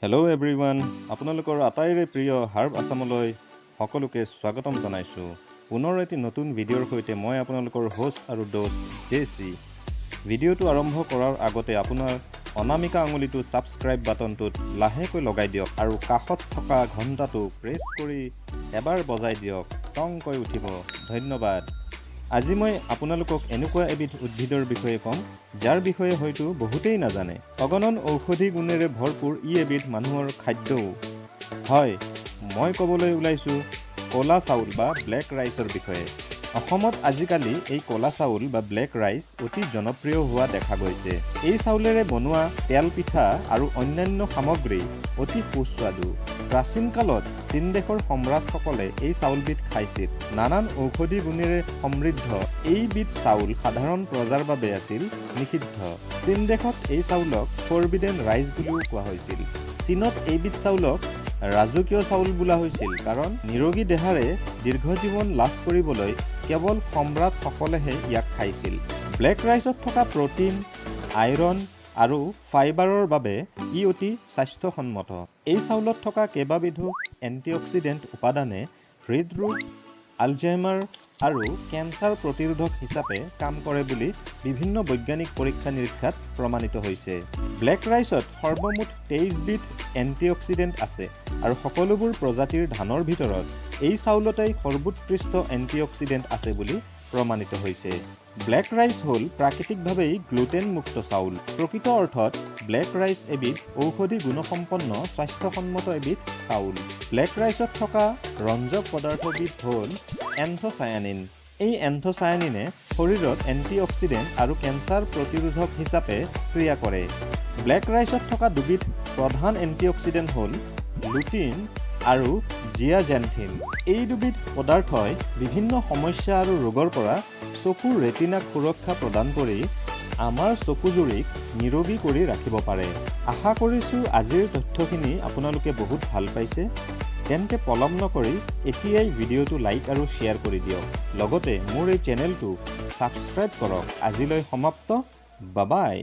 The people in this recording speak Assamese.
হেল্ল' এভৰিৱান, আপোনালোকৰ আটাইৰে প্ৰিয় হাৰ্ব আছামলৈ সকলোকে স্বাগতম জনাইছোঁ। পুনৰ এটি নতুন ভিডিঅ'ৰ সৈতে মই আপোনালোকৰ হোষ্ট আৰু দোষ্ট জে চি। ভিডিঅ'টো আৰম্ভ কৰাৰ আগতে আপোনাৰ অনামিকা আঙুলিটো ছাবস্ক্ৰাইব বাটনটোত লাহেকৈ লগাই দিয়ক আৰু কাষত থকা ঘণ্টাটো প্ৰেছ কৰি এবাৰ বজাই দিয়ক, টংকৈ উঠিব। ধন্যবাদ। আজি মই আপোনালোকক এনেকুৱা এবিধ উদ্ভিদৰ বিষয়ে ক'ম, যাৰ বিষয়ে হয়তো বহুতেই নাজানে। অগণন ঔষধি গুণেৰে ভৰপূৰ ই এবিধ মানুহৰ খাদ্যও হয়। মই ক'বলৈ ওলাইছোঁ ক'লা চাউল বা ব্লেক ৰাইচৰ বিষয়ে। অসমত আজিকালি এই ক'লা চাউল বা ব্লেক ৰাইচ অতি জনপ্ৰিয় হোৱা দেখা গৈছে। এই চাউলেৰে বনোৱা তেল পিঠা আৰু অন্যান্য সামগ্ৰী অতি সুস্বাদু। প্ৰাচীন কালত চীন দেশৰ সম্ৰাটসকলে এই চাউলবিধ খাইছিল। নানান ঔষধি গুণেৰে সমৃদ্ধ এইবিধ চাউল সাধাৰণ প্ৰজাৰ বাবে আছিল নিষিদ্ধ। চীন দেশত এই চাউলক ফৰবিডেন ৰাইচ বুলিও কোৱা হৈছিল। চীনত এইবিধ চাউলক ৰাজকীয় চাউল বোলা হৈছিল, কাৰণ নিৰোগী দেহাৰে দীৰ্ঘজীৱন লাভ কৰিবলৈ কেৱল সম্ৰাটসকলেহে ইয়াক খাইছিল। ব্লেক ৰাইচত থকা প্ৰ'টিন, আইৰণ আৰু ফাইবাৰৰ বাবে ই অতি স্বাস্থ্যসন্মত। এই চাউলত থকা কেইবাবিধো এণ্টিঅক্সিডেণ্ট উপাদানে হৃদৰোগ, আলঝেইমাৰ আৰু কেঞ্চাৰ প্ৰতিৰোধক হিচাপে কাম কৰে বুলি বিভিন্ন বৈজ্ঞানিক পৰীক্ষা নিৰীক্ষাত প্ৰমাণিত হৈছে। ব্লেক ৰাইচত সৰ্বমুঠ 23বিধ এণ্টিঅক্সিডেণ্ট আছে আৰু সকলোবোৰ প্ৰজাতিৰ ধানৰ ভিতৰত এই চাউলতেই সৰ্বোৎকৃষ্ট এণ্টিঅক্সিডেণ্ট আছে বুলি প্ৰমাণিত হৈছে। ব্লেক ৰাইচ হ'ল প্ৰাকৃতিকভাৱেই গ্লুটেনমুক্ত চাউল। প্ৰকৃত অৰ্থত ব্লেক ৰাইচ এবিধ ঔষধি গুণসম্পন্ন, স্বাস্থ্যসন্মত এবিধ চাউল। ব্লেক ৰাইচত থকা ৰঞ্জক পদাৰ্থবিধ হ'ল এন্থচায়ানিন। এই এন্থচায়ানিনে শৰীৰত এণ্টিঅক্সিডেণ্ট আৰু কেঞ্চাৰ প্ৰতিৰোধক হিচাপে ক্ৰিয়া কৰে। ব্লেক ৰাইচত থকা দুবিধ প্ৰধান এণ্টিঅক্সিডেণ্ট হ'ল লুটিন আৰু জিয়াজেন্থিন। এই দুবিধ পদাৰ্থই বিভিন্ন সমস্যা আৰু ৰোগৰ পৰা চকুৰ ৰেটিনাক সুৰক্ষা প্ৰদান কৰি আমাৰ চকুযুৰিক নিৰোগী কৰি ৰাখিব পাৰে। আশা কৰিছোঁ আজিৰ তথ্যখিনি আপোনালোকে বহুত ভাল পাইছে। তেন্তে পলম নকৰি এতিয়াই ভিডিঅ'টো লাইক আৰু শ্বেয়াৰ কৰি দিয়ক, লগতে মোৰ এই চেনেলটো ছাবস্ক্ৰাইব কৰক। আজিলৈ সমাপ্ত, বাবাই।